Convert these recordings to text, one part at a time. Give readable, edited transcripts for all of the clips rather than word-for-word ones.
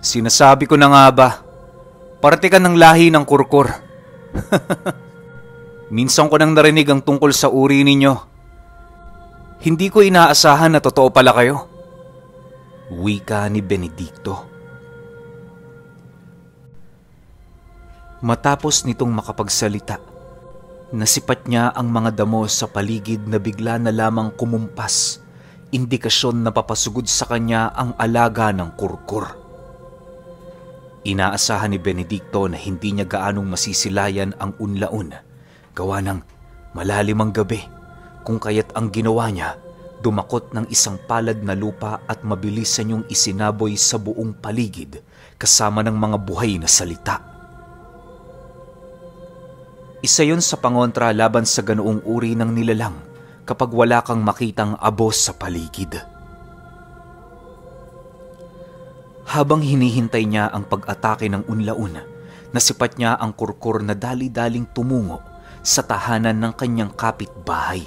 Sinasabi ko na nga ba, parte ka ng lahi ng kurkur. Minsan ko nang narinig ang tungkol sa uri ninyo. Hindi ko inaasahan na totoo pala kayo. Wika ni Benedicto. Matapos nitong makapagsalita, nasipat niya ang mga damo sa paligid na bigla na lamang kumumpas, indikasyon na papasugod sa kanya ang alaga ng kurkur. Inaasahan ni Benedicto na hindi niya gaanong masisilayan ang unlaon, gawa ng malalim ang gabi, kung kaya't ang ginawa niya, dumakot ng isang palad na lupa at mabilisan yung isinaboy sa buong paligid kasama ng mga buhay na salita. Isa yun sa pangontra laban sa ganoong uri ng nilalang kapag wala kang makitang abo sa paligid. Habang hinihintay niya ang pag-atake ng unlaon, nasipat niya ang kurkur na dali-daling tumungo sa tahanan ng kanyang kapitbahay.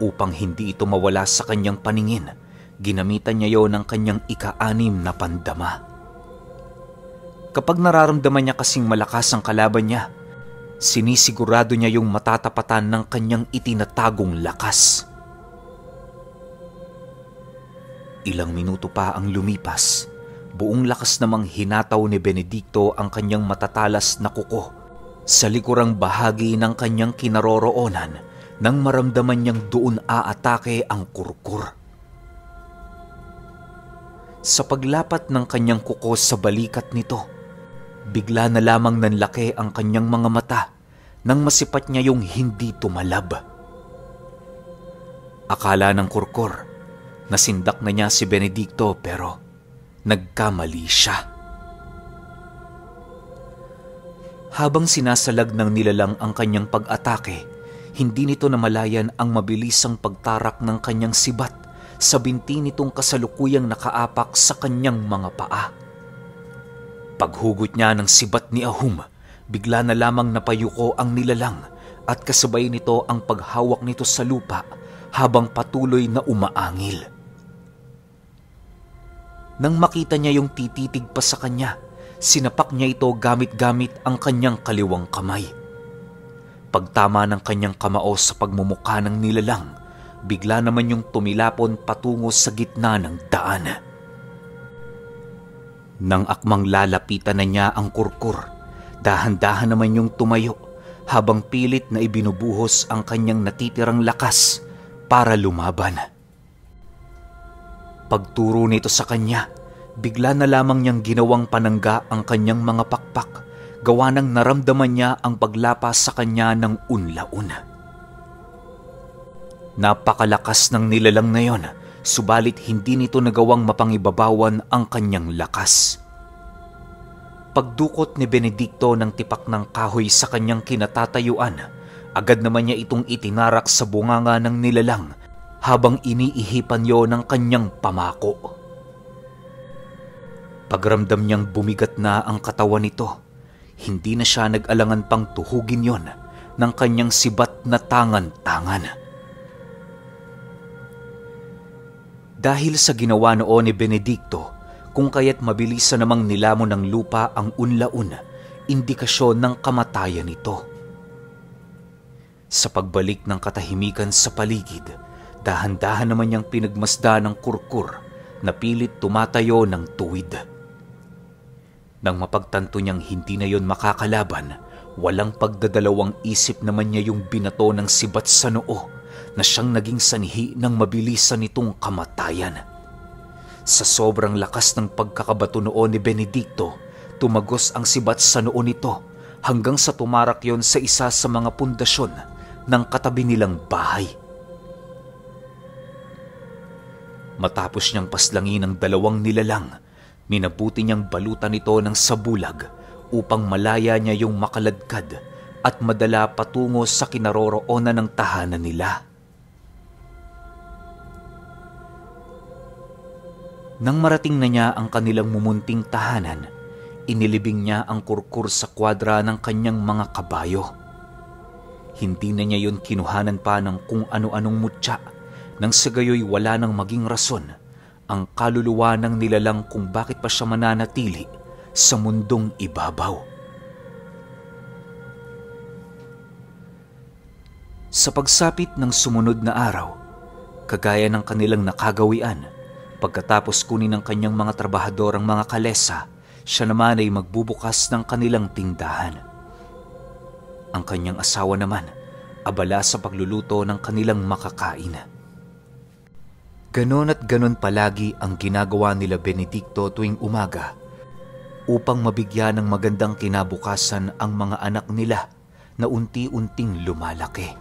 Upang hindi ito mawala sa kanyang paningin, ginamitan niya yon ng kanyang ika-6 na pandama. Kapag nararamdaman niya kasing malakas ang kalaban niya, sinisigurado niya yung matatapatan ng kanyang itinatagong lakas. Ilang minuto pa ang lumipas, buong lakas namang hinataw ni Benedicto ang kanyang matatalas na kuko sa likurang bahagi ng kanyang kinaroroonan nang maramdaman niyang doon aatake ang kurkur. Sa paglapat ng kanyang kuko sa balikat nito, bigla na lamang nanlaki ang kanyang mga mata nang masipat niya yung hindi tumalab. Akala ng kurkur, nasindak na niya si Benedicto pero nagkamali siya. Habang sinasalag ng nilalang ang kanyang pag-atake, hindi nito namalayan ang mabilisang pagtarak ng kanyang sibat sa binti nitong kasalukuyang nakaapak sa kanyang mga paa. Paghugot niya ng sibat ni Ahum, bigla na lamang napayuko ang nilalang at kasabay nito ang paghawak nito sa lupa habang patuloy na umaangil. Nang makita niya yung tititig pa sa kanya, sinapak niya ito gamit-gamit ang kanyang kaliwang kamay. Pagtama ng kanyang kamao sa pagmumukha ng nilalang, bigla naman yung tumilapon patungo sa gitna ng daan. Nang akmang lalapitan na niya ang kurkur, dahan-dahan naman yung tumayo habang pilit na ibinubuhos ang kanyang natitirang lakas para lumaban. Pagturo nito sa kanya, bigla na lamang niyang ginawang panangga ang kanyang mga pakpak, gawa ng naramdaman niya ang paglapas sa kanya ng unlaon. Napakalakas ng nilalang na yon, subalit hindi nito nagawang mapangibabawan ang kanyang lakas. Pagdukot ni Benedicto ng tipak ng kahoy sa kanyang kinatatayuan, agad naman niya itong itinarak sa bunganga ng nilalang habang iniihipan yon ng kanyang pamako. Pagramdam niyang bumigat na ang katawan nito, hindi na siya nag-alangan pang tuhugin yon ng kanyang sibat na tangan-tangan. Dahil sa ginawa noon ni Benedicto, kung kaya't mabilis na namang nilamon ng lupa ang unlaon, indikasyon ng kamatayan nito. Sa pagbalik ng katahimikan sa paligid, dahan-dahan naman niyang pinagmasda ng kurkur na pilit tumatayo ng tuwid. Nang mapagtanto niyang hindi na yon makakalaban, walang pagdadalawang isip naman niya yung binato ng sibat sa noo na siyang naging sanhi ng mabilisan nitong kamatayan. Sa sobrang lakas ng pagkakabato noon ni Benedicto, tumagos ang sibat sa noo nito hanggang sa tumarak yon sa isa sa mga pundasyon ng katabi nilang bahay. Matapos niyang paslangin ang dalawang nilalang, minabuti niyang balutan ito ng sabulag upang malaya niya yung makaladkad at madala patungo sa kinaroroonan ng tahanan nila. Nang marating na niya ang kanilang mumunting tahanan, inilibing niya ang kurkur sa kwadra ng kanyang mga kabayo. Hindi na niya yun kinuhanan pa ng kung ano-anong mutya, nang sa gayoy wala nang maging rason ang kaluluwa ng nilalang kung bakit pa siya mananatili sa mundong ibabaw. Sa pagsapit ng sumunod na araw, kagaya ng kanilang nakagawian, pagkatapos kunin ng kanyang mga trabahador ang mga kalesa, siya naman ay magbubukas ng kanilang tindahan. Ang kanyang asawa naman, abala sa pagluluto ng kanilang makakain. Ganon at ganon palagi ang ginagawa nila Benedicto tuwing umaga upang mabigyan ng magandang kinabukasan ang mga anak nila na unti-unting lumalaki.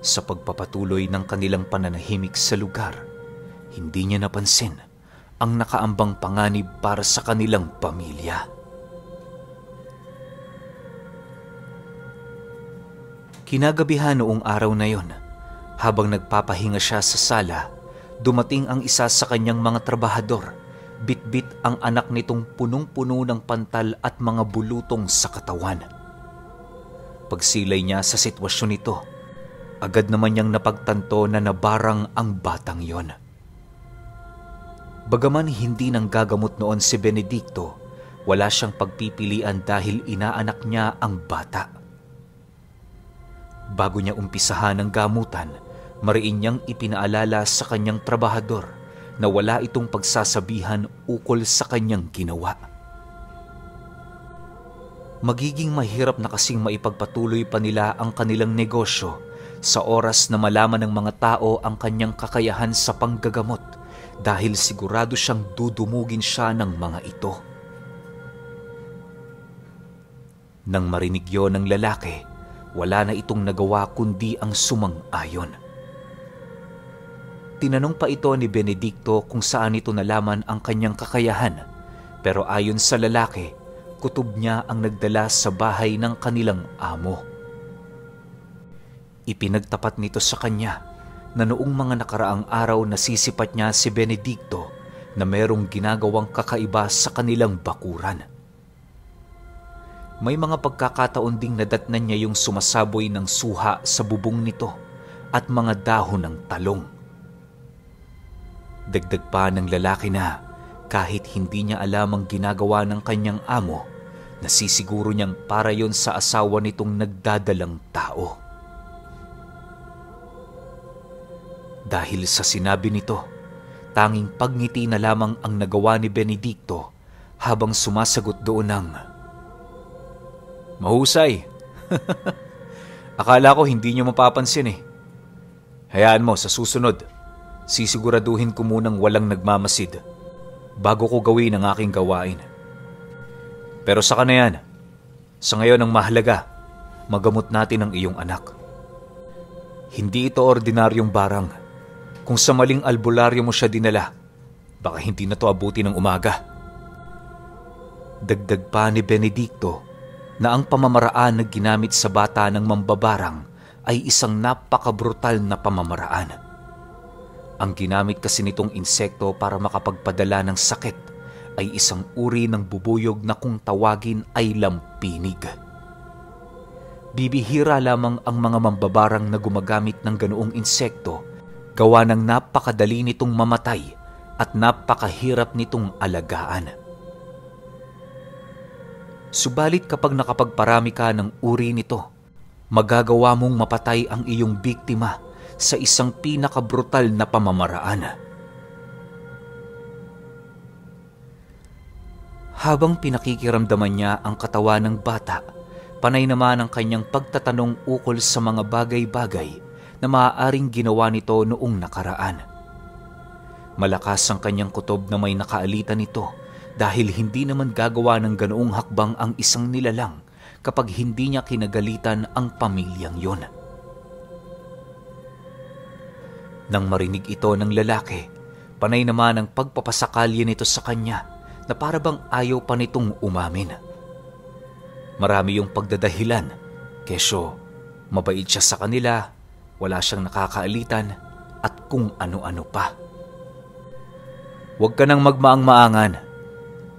Sa pagpapatuloy ng kanilang pananahimik sa lugar, hindi niya napansin ang nakaambang panganib para sa kanilang pamilya. Kinagabihan noong araw na yon, habang nagpapahinga siya sa sala, dumating ang isa sa kanyang mga trabahador. Bitbit ang anak nitong punong-puno ng pantal at mga bulutong sa katawan. Pagsilay niya sa sitwasyon nito, agad naman niyang napagtanto na nabarang ang batang yon. Bagaman hindi nang gagamot noon si Benedicto, wala siyang pagpipilian dahil inaanak niya ang bata. Bago niya umpisahan ang gamutan, mariin niyang ipinaalala sa kanyang trabahador na wala itong pagsasabihan ukol sa kanyang ginawa. Magiging mahirap na kasing maipagpatuloy pa nila ang kanilang negosyo sa oras na malaman ng mga tao ang kanyang kakayahan sa panggagamot dahil sigurado siyang dudumugin siya ng mga ito. Nang marinig yon ng lalaki, wala na itong nagawa kundi ang sumang-ayon. Tinanong pa ito ni Benedicto kung saan ito nalaman ang kanyang kakayahan, pero ayon sa lalaki, kutob niya ang nagdala sa bahay ng kanilang amo. Ipinagtapat nito sa kanya na noong mga nakaraang araw nasisipat niya si Benedicto na merong ginagawang kakaiba sa kanilang bakuran. May mga pagkakataon ding nadatnan niya yung sumasaboy ng suha sa bubong nito at mga dahon ng talong. Dagdag pa ng lalaki na kahit hindi niya alam ang ginagawa ng kanyang amo, nasisiguro niyang para yon sa asawa nitong nagdadalang tao. Dahil sa sinabi nito, tanging pagngiti na lamang ang nagawa ni Benedicto habang sumasagot doon ng, "Mahusay! Akala ko hindi niyo mapapansin eh. Hayaan mo, sa susunod, sisiguraduhin ko munang walang nagmamasid bago ko gawin ang aking gawain. Pero saka na yan, sa ngayon ang mahalaga, magamot natin ang iyong anak. Hindi ito ordinaryong barang. Kung sa maling albularyo mo siya dinala, baka hindi na to abuti ng umaga." Dagdag pa ni Benedicto na ang pamamaraan na ginamit sa bata ng mambabarang ay isang napakabrutal na pamamaraan. Ang ginamit kasi nitong insekto para makapagpadala ng sakit ay isang uri ng bubuyog na kung tawagin ay lampinig. Bibihira lamang ang mga mambabarang na gumagamit ng ganoong insekto, gawa ng napakadali nitong mamatay at napakahirap nitong alagaan. Subalit kapag nakapagparami ka ng uri nito, magagawa mong mapatay ang iyong biktima sa isang pinakabrutal na pamamaraan. Habang pinakikiramdaman niya ang katawan ng bata, panay naman ang kanyang pagtatanong ukol sa mga bagay-bagay na maaaring ginawa nito noong nakaraan. Malakas ang kanyang kutob na may nakaalitan nito dahil hindi naman gagawa ng ganoong hakbang ang isang nilalang kapag hindi niya kinagalitan ang pamilyang yon. Nang marinig ito ng lalaki, panay naman ang pagpapasakalya nito sa kanya na parabang ayaw pa nitong umamin. Marami yung pagdadahilan, kesyo mabait siya sa kanila, wala siyang nakakaalitan at kung ano-ano pa. "Huwag ka nang magmaang-maangan.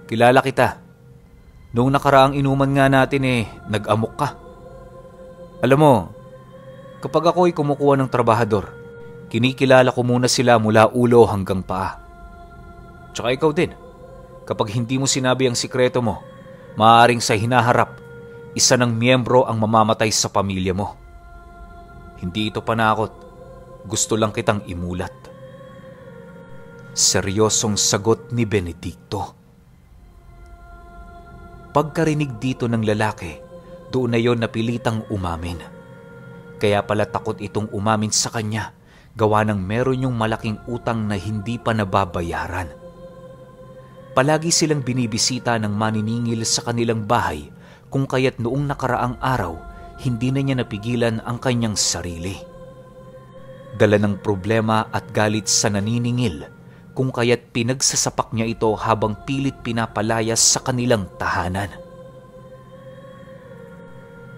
Kilala kita. Noong nakaraang inuman nga natin nag-amok ka. Alam mo, kapag ako'y kumukuha ng trabahador, Kinikilala ko muna sila mula ulo hanggang paa. Tsaka ikaw din, kapag hindi mo sinabi ang sikreto mo, maaaring sa hinaharap, isa ng miyembro ang mamamatay sa pamilya mo. Hindi ito panakot, gusto lang kitang imulat. Seryosong sagot ni Benedicto. Pagkarinig dito ng lalaki, doon na yon napilitang umamin. Kaya pala takot itong umamin sa kanya, gawa ng meron yung malaking utang na hindi pa nababayaran. Palagi silang binibisita ng maniningil sa kanilang bahay, kung kaya't noong nakaraang araw, hindi na niya napigilan ang kanyang sarili. Dala ng problema at galit sa naniningil, kung kaya't pinagsasapak niya ito habang pilit pinapalayas sa kanilang tahanan.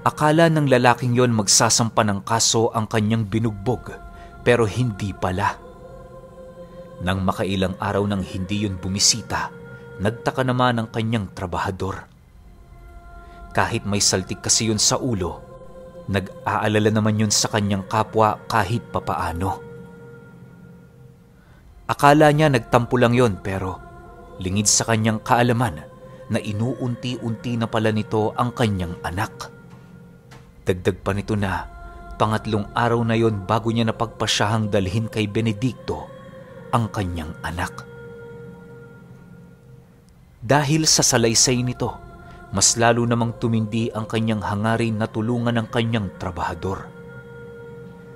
Akala ng lalaking yon magsasampa ng kaso ang kanyang binugbog, pero hindi pala. Nang makailang araw nang hindi yun bumisita, nagtaka naman ang kanyang trabahador. Kahit may saltik kasi yun sa ulo, nag-aalala naman yun sa kanyang kapwa kahit papaano. Akala niya nagtampo lang yon, pero lingid sa kanyang kaalaman na inuunti-unti na pala nito ang kanyang anak. Dagdag pa nito na pangatlong araw na yon bago niya napagpasyahang dalhin kay Benedicto ang kanyang anak. Dahil sa salaysay nito, mas lalo namang tumindi ang kanyang hangarin na tulungan ng kanyang trabahador.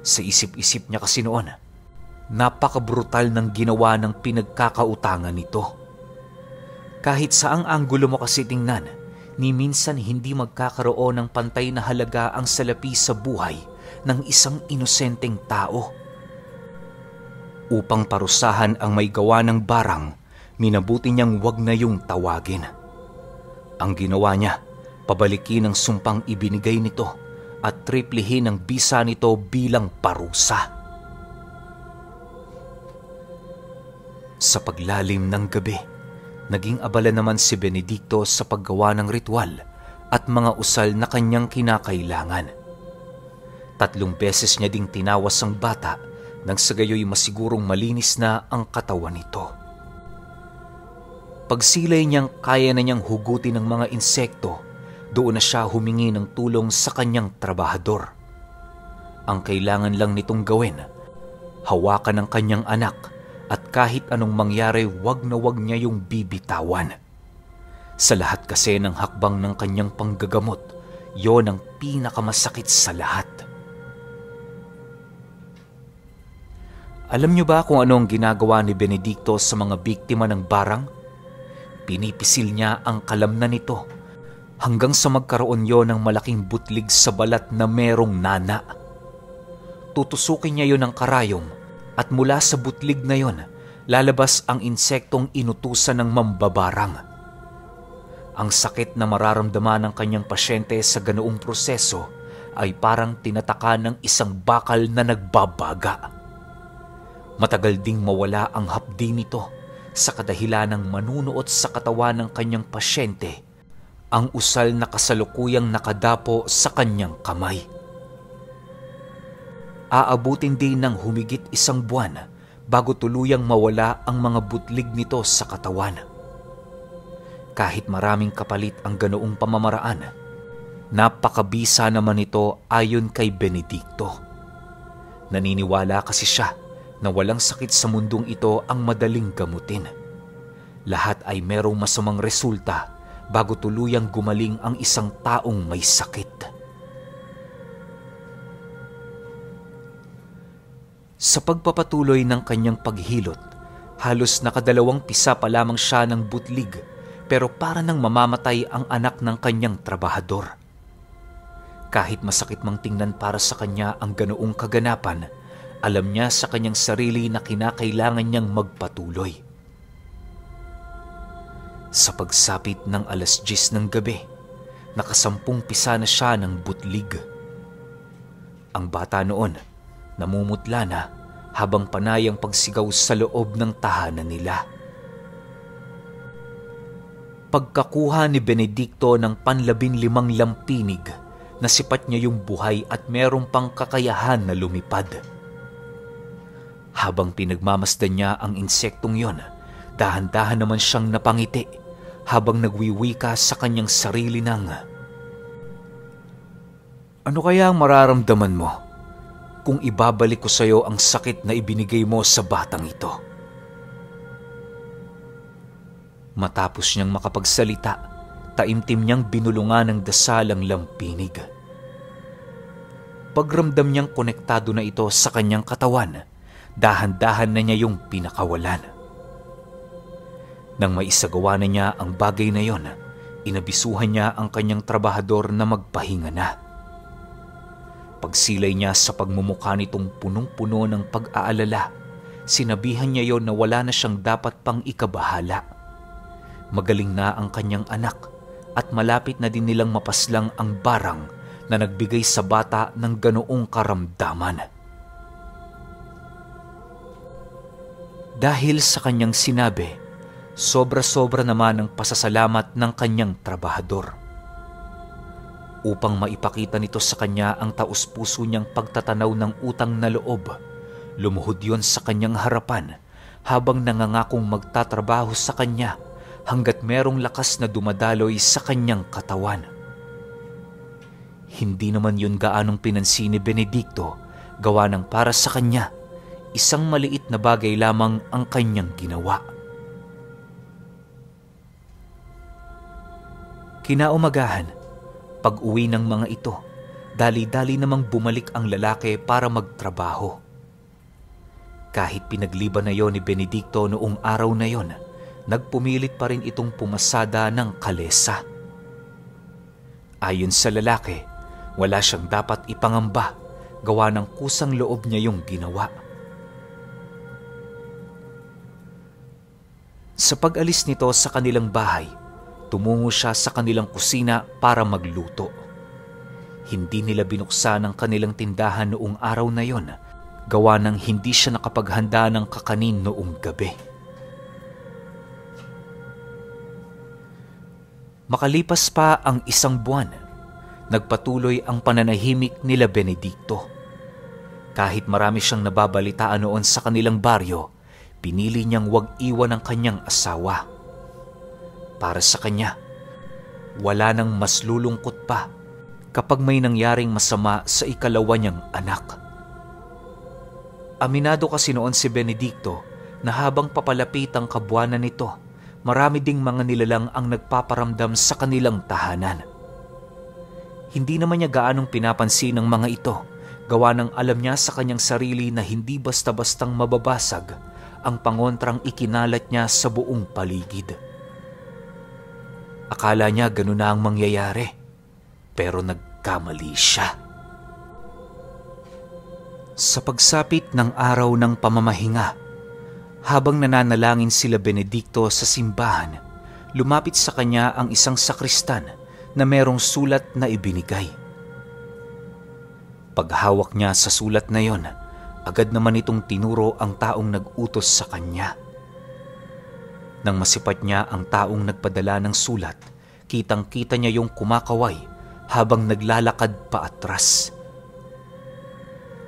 Sa isip-isip niya kasi noon, napaka-brutal ng ginawa ng pinagkakautangan nito. Kahit saang anggulo mo kasi tingnan, ni minsan hindi magkakaroon ng pantay na halaga ang salapi sa buhay ng isang inosenteng tao. Upang parusahan ang may gawa ng barang, minabuti niyang wag na yung tawagin. Ang ginawa niya, pabalikin ang sumpang ibinigay nito at triplihin ang bisa nito bilang parusa. Sa paglalim ng gabi, naging abala naman si Benedicto sa paggawa ng ritual at mga usal na kanyang kinakailangan. 3 beses niya ding tinawas ang bata nang sa gayoy masigurong malinis na ang katawan nito. Pagsilay niyang kaya na niyang hugutin ng mga insekto, doon na siya humingi ng tulong sa kanyang trabahador. Ang kailangan lang nitong gawin, hawakan ang kanyang anak at kahit anong mangyari, wag na wag niya yung bibitawan. Sa lahat kasi ng hakbang ng kanyang panggagamot, yon ang pinakamasakit sa lahat. Alam niyo ba kung ano ang ginagawa ni Benedicto sa mga biktima ng barang? Pinipisil niya ang kalamnan nito hanggang sa magkaroon yon ng malaking butlig sa balat na merong nana. Tutusukin niya yon ng karayom at mula sa butlig na yon, lalabas ang insektong inutusan ng mambabarang. Ang sakit na mararamdaman ng kanyang pasyente sa ganoong proseso ay parang tinataka ng isang bakal na nagbabaga. Matagal ding mawala ang hapdi nito sa kadahilan ng manunuot sa katawan ng kanyang pasyente ang usal na kasalukuyang nakadapo sa kanyang kamay. Aabutin din ng humigit 1 buwan bago tuluyang mawala ang mga butlig nito sa katawan. Kahit maraming kapalit ang ganoong pamamaraan, napakabisa naman ito ayon kay Benedicto. Naniniwala kasi siya na walang sakit sa mundong ito ang madaling gamutin. Lahat ay merong masamang resulta bago tuluyang gumaling ang isang taong may sakit. Sa pagpapatuloy ng kanyang paghilot, halos nakadalawang pisa pa lamang siya ng butlig, pero para nang mamamatay ang anak ng kanyang trabahador. Kahit masakit mang tingnan para sa kanya ang ganoong kaganapan, alam niya sa kanyang sarili na kinakailangan niyang magpatuloy. Sa pagsapit ng 10:00 ng gabi, nakasampung pisa na siya ng butlig. Ang bata noon, namumutla na habang panay ang pagsigaw sa loob ng tahanan nila. Pagkakuha ni Benedicto ng 15 lampinig, nasipat niya yung buhay at merong pang kakayahan na lumipad. Habang pinagmamasdan niya ang insektong yon, dahan-dahan naman siyang napangiti habang nagwiwika sa kanyang sarili ng, "Ano kaya ang mararamdaman mo kung ibabalik ko sa iyo ang sakit na ibinigay mo sa batang ito?" Matapos niyang makapagsalita, taimtim niyang binulungan ng dasal ang lampinig. Pagramdam niyang konektado na ito sa kanyang katawan, dahan-dahan na niya yung pinakawalan. Nang maisagawa na niya ang bagay na yon, inabisuhan niya ang kanyang trabahador na magpahinga na. Pagsilay niya sa pagmumukha nitong punong-puno ng pag-aalala, sinabihan niya yon na wala na siyang dapat pang ikabahala. Magaling na ang kanyang anak at malapit na din nilang mapaslang ang barang na nagbigay sa bata ng ganoong karamdaman. Dahil sa kanyang sinabi, sobra-sobra naman ang pasasalamat ng kanyang trabahador. Upang maipakita nito sa kanya ang taus-puso niyang pagtatanaw ng utang na loob, lumuhod yon sa kanyang harapan habang nangangakong magtatrabaho sa kanya hanggat merong lakas na dumadaloy sa kanyang katawan. Hindi naman yun gaanong pinansin ni Benedicto, gawa ng para sa kanya, isang maliit na bagay lamang ang kanyang ginawa. Kinaumagahan, pag-uwi ng mga ito, dali-dali namang bumalik ang lalaki para magtrabaho. Kahit pinagliban na yon ni Benedicto noong araw na yon, nagpumilit pa rin itong pumasada ng kalesa. Ayon sa lalaki, wala siyang dapat ipangamba, gawa ng kusang loob niya yung ginawa. Sa pag-alis nito sa kanilang bahay, tumungo siya sa kanilang kusina para magluto. Hindi nila binuksan ang kanilang tindahan noong araw na yon, gawa ng hindi siya nakapaghanda ng kakanin noong gabi. Makalipas pa ang isang buwan, nagpatuloy ang pananahimik nila Benedicto. Kahit marami siyang nababalitaan noon sa kanilang baryo, pinili niyang wag iwan ang kanyang asawa. Para sa kanya, wala nang mas lulungkot pa kapag may nangyaring masama sa ikalawa niyang anak. Aminado kasi noon si Benedicto na habang papalapit ang kabuwanan nito, marami ding mga nilalang ang nagpaparamdam sa kanilang tahanan. Hindi naman niya gaanong pinapansin ang mga ito, gawa ng alam niya sa kanyang sarili na hindi basta-bastang mababasag ang pangontrang ikinalat niya sa buong paligid. Akala niya ganun na ang mangyayari, pero nagkamali siya. Sa pagsapit ng araw ng pamamahinga, habang nananalangin sila Benedicto sa simbahan, lumapit sa kanya ang isang sakristan na merong sulat na ibinigay. Paghawak niya sa sulat na yon, agad naman itong tinuro ang taong nag-utos sa kanya. Nang masipat niya ang taong nagpadala ng sulat, kitang-kita niya yung kumakaway habang naglalakad paatras.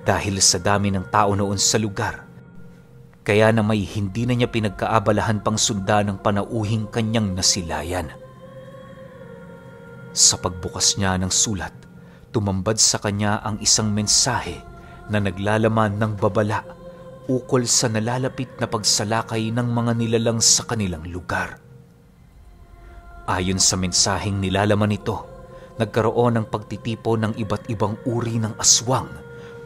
Dahil sa dami ng tao noon sa lugar, kaya na may hindi na niya pinagkaabalahan pang sundan ng panauhing kanyang nasilayan. Sa pagbukas niya ng sulat, tumambad sa kanya ang isang mensahe na naglalaman ng babala ukol sa nalalapit na pagsalakay ng mga nilalang sa kanilang lugar. Ayon sa mensaheng nilalaman nito, nagkaroon ng pagtitipo ng iba't ibang uri ng aswang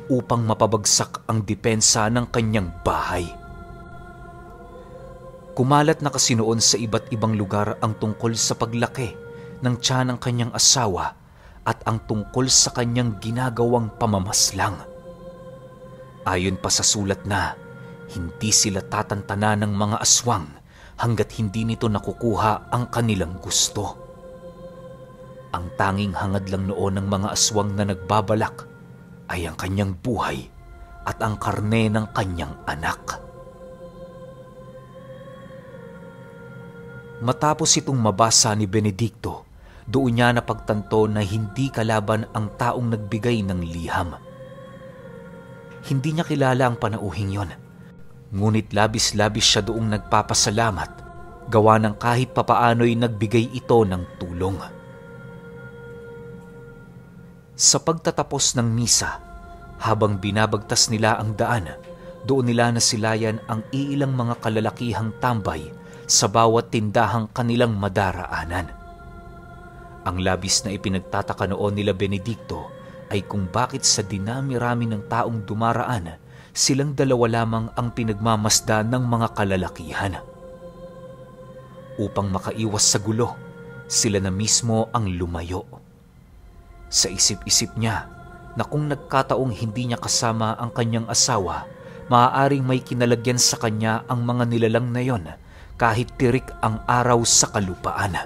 upang mapabagsak ang depensa ng kanyang bahay. Kumalat na kasi noon sa iba't ibang lugar ang tungkol sa paglaki ng tiyan ng kanyang asawa at ang tungkol sa kanyang ginagawang pamamaslang. Ayon pa sa sulat na hindi sila tatantana ng mga aswang hanggat hindi nito nakukuha ang kanilang gusto. Ang tanging hangad lang noon ng mga aswang na nagbabalak ay ang kanyang buhay at ang karne ng kanyang anak. Matapos itong mabasa ni Benedicto, doon niya napagtanto na hindi kalaban ang taong nagbigay ng liham. Hindi niya kilala ang panauhing yon, Ngunit labis-labis siya doong nagpapasalamat, gawa ng kahit papaano'y nagbigay ito ng tulong. Sa pagtatapos ng misa, habang binabagtas nila ang daan, doon nila nasilayan ang iilang mga kalalakihang tambay sa bawat tindahang kanilang madaraanan. Ang labis na ipinagtataka noon nila Benedicto ay kung bakit sa dinami-rami ng taong dumaraan, silang dalawa lamang ang pinagmamasdan ng mga kalalakihan. Upang makaiwas sa gulo, sila na mismo ang lumayo. Sa isip-isip niya na kung nagkataong hindi niya kasama ang kanyang asawa, maaaring may kinalagyan sa kanya ang mga nilalang na yon kahit tirik ang araw sa kalupaan.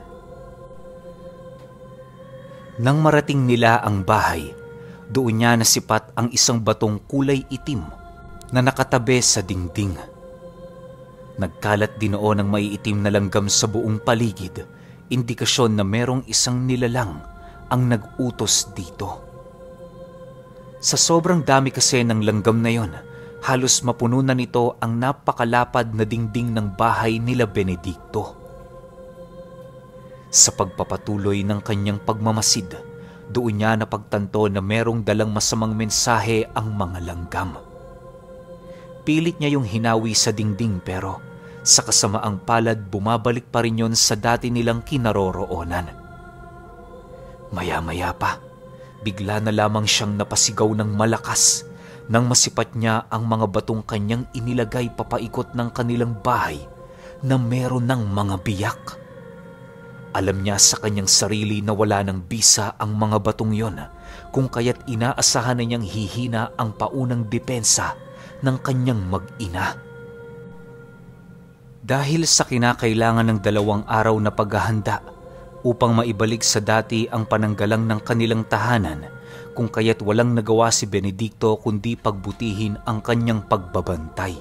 Nang marating nila ang bahay, doon niya nasipat ang isang batong kulay itim na nakatabi sa dingding. Nagkalat din noon ang maiitim na langgam sa buong paligid, indikasyon na merong isang nilalang ang nag-utos dito. Sa sobrang dami kasi ng langgam na yon, halos mapuno na nito ang napakalapad na dingding ng bahay nila Benedicto. Sa pagpapatuloy ng kanyang pagmamasid, doon niya napagtanto na merong dalang masamang mensahe ang mga langgam. Pilit niya yung hinawi sa dingding pero sa kasamaang palad bumabalik pa rin yon sa dati nilang kinaroroonan. Maya-maya pa, bigla na lamang siyang napasigaw ng malakas nang masipat niya ang mga batong kanyang inilagay papaikot ng kanilang bahay na meron ng mga biyak. Alam niya sa kanyang sarili na wala ng bisa ang mga batong yon, kung kaya't inaasahan na niyang hihina ang paunang depensa ng kanyang mag-ina. Dahil sa kinakailangan ng 2 araw na paghahanda upang maibalik sa dati ang pananggalang ng kanilang tahanan, kung kaya't walang nagawa si Benedicto kundi pagbutihin ang kanyang pagbabantay.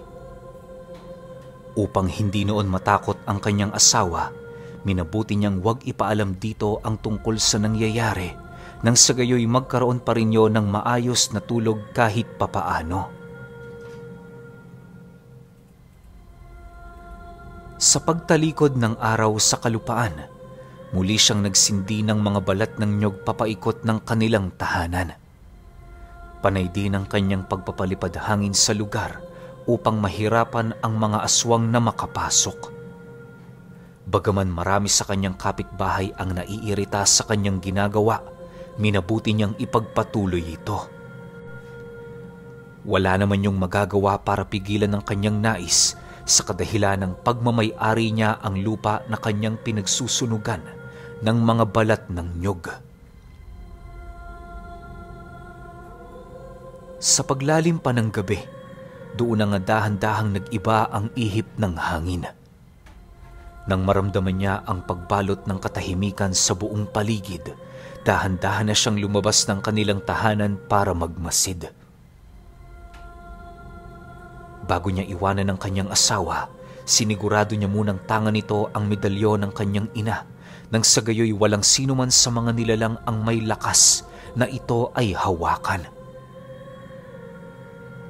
Upang hindi noon matakot ang kanyang asawa, minabuti niyang huwag ipaalam dito ang tungkol sa nangyayari, nang sa gayoy magkaroon pa rin yon ng maayos na tulog kahit papaano. Sa pagtalikod ng araw sa kalupaan, muli siyang nagsindi ng mga balat ng niyog papaikot ng kanilang tahanan. Panay din ang kanyang pagpapalipad hangin sa lugar upang mahirapan ang mga aswang na makapasok. Bagaman marami sa kanyang kapitbahay ang naiirita sa kanyang ginagawa, minabuti niyang ipagpatuloy ito. Wala naman yung magagawa para pigilan ang kanyang nais sa kadahilan ng pagmamay-ari niya ang lupa na kanyang pinagsusunugan ng mga balat ng nyog. Sa paglalim pa ng gabi, doon na nga dahan-dahang nag-iba ang ihip ng hangin. Nang maramdaman niya ang pagbalot ng katahimikan sa buong paligid, dahan-dahan na siyang lumabas ng kanilang tahanan para magmasid. Bago niya iwanan ng kanyang asawa, sinigurado niya munang tangan nito ang medalyon ng kanyang ina, nang sa gayoy walang sino man sa mga nilalang ang may lakas na ito ay hawakan.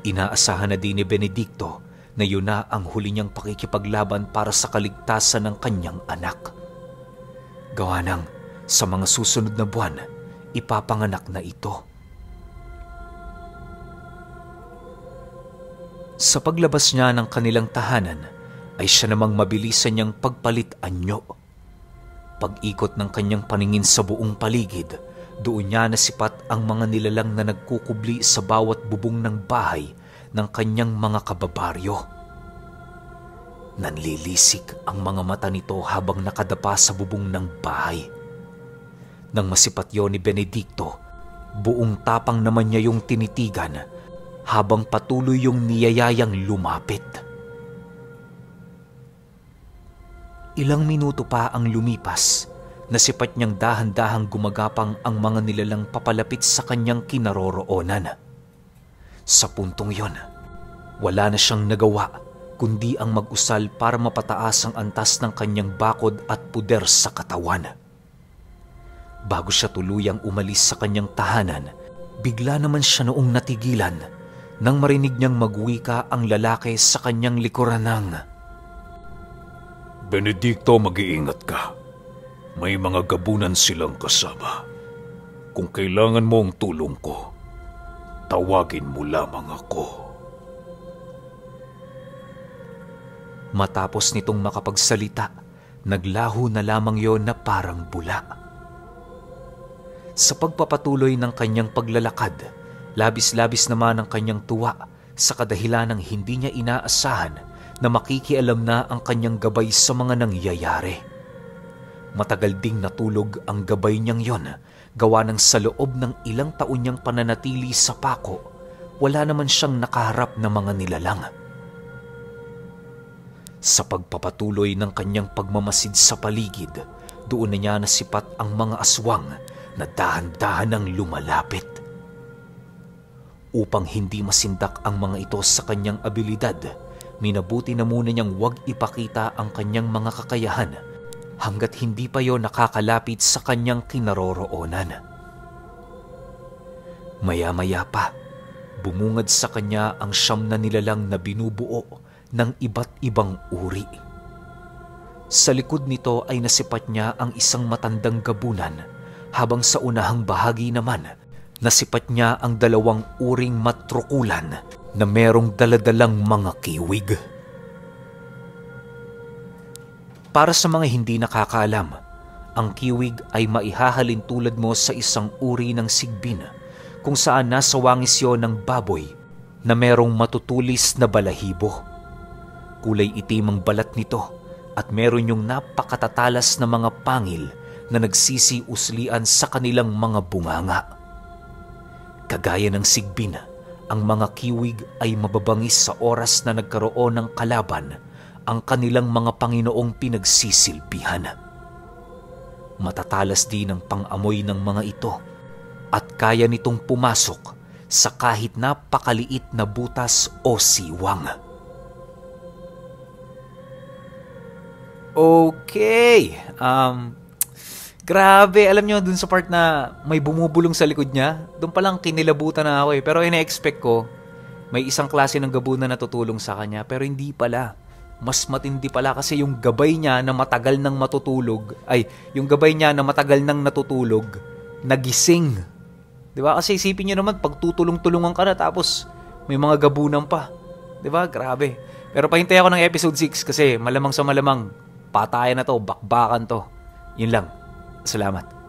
Inaasahan na din ni Benedicto na yun na ang huli niyang pakikipaglaban para sa kaligtasan ng kanyang anak. Gawa ng sa mga susunod na buwan, ipapanganak na ito. Sa paglabas niya ng kanilang tahanan, ay siya namang mabilisan niyang pagpalit anyo. Pag-ikot ng kanyang paningin sa buong paligid, doon niya nasipat ang mga nilalang na nagkukubli sa bawat bubong ng bahay ng kanyang mga kababaryo. Nanlilisik ang mga mata nito habang nakadapa sa bubong ng bahay. Nang masipat yon ni Benedicto, buong tapang naman niya yung tinitigan habang patuloy yung niyayayang lumapit. Ilang minuto pa ang lumipas, nasipat niyang dahan-dahang gumagapang ang mga nilalang papalapit sa kanyang kinaroroonan. Sa puntong yon, wala na siyang nagawa kundi ang mag-usal para mapataas ang antas ng kanyang bakod at puder sa katawan. Bago siya tuluyang umalis sa kanyang tahanan, bigla naman siya noong natigilan nang marinig niyang magwika ang lalaki sa kanyang likuran ng, Benedicto, mag-iingat ka. May mga gabunan silang kasama. Kung kailangan mo ang tulong ko, tawagin mo lamang ako. Matapos nitong makapagsalita, naglaho na lamang yon na parang bula. Sa pagpapatuloy ng kanyang paglalakad, labis-labis naman ang kanyang tuwa sa kadahilan ng hindi niya inaasahan na makikialam na ang kanyang gabay sa mga nangyayari. Matagal ding natulog ang gabay niyang yon, gawa ng sa loob ng ilang taon niyang pananatili sa pako, wala naman siyang nakaharap na mga nilalang. Sa pagpapatuloy ng kanyang pagmamasid sa paligid, doon na niya nasipat ang mga aswang na dahan-dahan ang lumalapit. Upang hindi masindak ang mga ito sa kanyang abilidad, minabuti na muna niyang huwag ipakita ang kanyang mga kakayahan hanggat hindi pa yon nakakalapit sa kanyang kinaroroonan. Maya-maya pa, bumungad sa kanya ang 9 na nilalang na binubuo ng iba't ibang uri. Sa likod nito ay nasipat niya ang isang matandang gabunan, habang sa unahang bahagi naman, nasipat niya ang 2 uring matrukulan na merong daladalang mga kiwig. Para sa mga hindi nakakaalam, ang kiwig ay maihahalin tulad mo sa isang uri ng sigbin kung saan nasa wangis yon ng baboy na merong matutulis na balahibo. Kulay itim ang balat nito at meron yung napakatatalas na mga pangil na nagsisiuslian sa kanilang mga bunganga. Kagaya ng sigbin, ang mga kiwig ay mababangis sa oras na nagkaroon ng kalaban ang kanilang mga Panginoong pinagsisilbihan. Matatalas din ang pang-amoy ng mga ito at kaya nitong pumasok sa kahit napakaliit na butas o siwang. Okay. Grabe, alam nyo, dun sa part na may bumubulong sa likod niya, dun palang kinilabutan na ako eh. Pero ina-expect ko, may isang klase ng gabunan na tutulong sa kanya. Pero hindi pala. Mas matindi pala kasi yung gabay niya na matagal nang matutulog, yung gabay niya na matagal nang natutulog, nagising. Diba? Kasi isipin nyo naman, pag tutulong-tulungan ka na tapos may mga gabunan pa. Diba? Grabe. Pero pahintay ako ng episode 6 kasi malamang sa malamang, patayan na to, bakbakan to. Yun lang. Salamat.